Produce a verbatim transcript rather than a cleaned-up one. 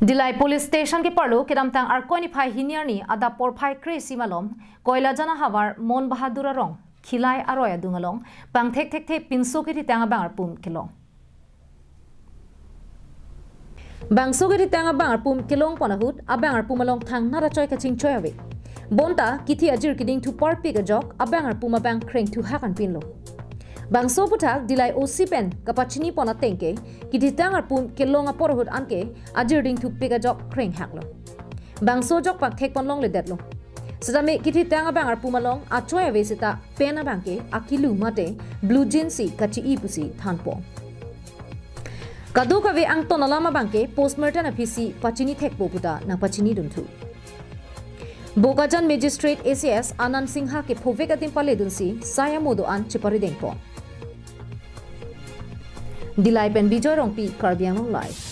Dillai Police Station keparlo kedamtang Arkoi niphai hini arni adap porphai kre-isi malom Koilajan ahavar Mon Bahadur arong Khilai aroi adung along pangthek thekthe pinso kethitang abang arpum kelong. Bangso kethitang abang arpum kelong pon ahut abang arpum along thangnat achoi kachingchoi ave. Bonta kithi ajir kedingthu parpik ajok abang arpum abang krengthu hak anpinlo. Bangso aputhak Dillai O C pen kapachini pon ateng ke kethitang arpum kelong apor ahut anke ajir dingthupik ajok kreng haklo. Bangso ajok pangthek pon longledetlo. Setame kethitang abang arpum along achoi ave seta pen abang ke akilu mate blue jeans si kachi-i pusi thanpo. Kadokave angton alam abang ke postmortem aphisi pachini thekpo puta nangpachini dunthu. Bokajan Magistrate A C S Anand Singha kephovek adim paledunsi sai amo do-an cheparidengpo. Dillai pen Bijoy Rongpi, Karbi Anglong Live.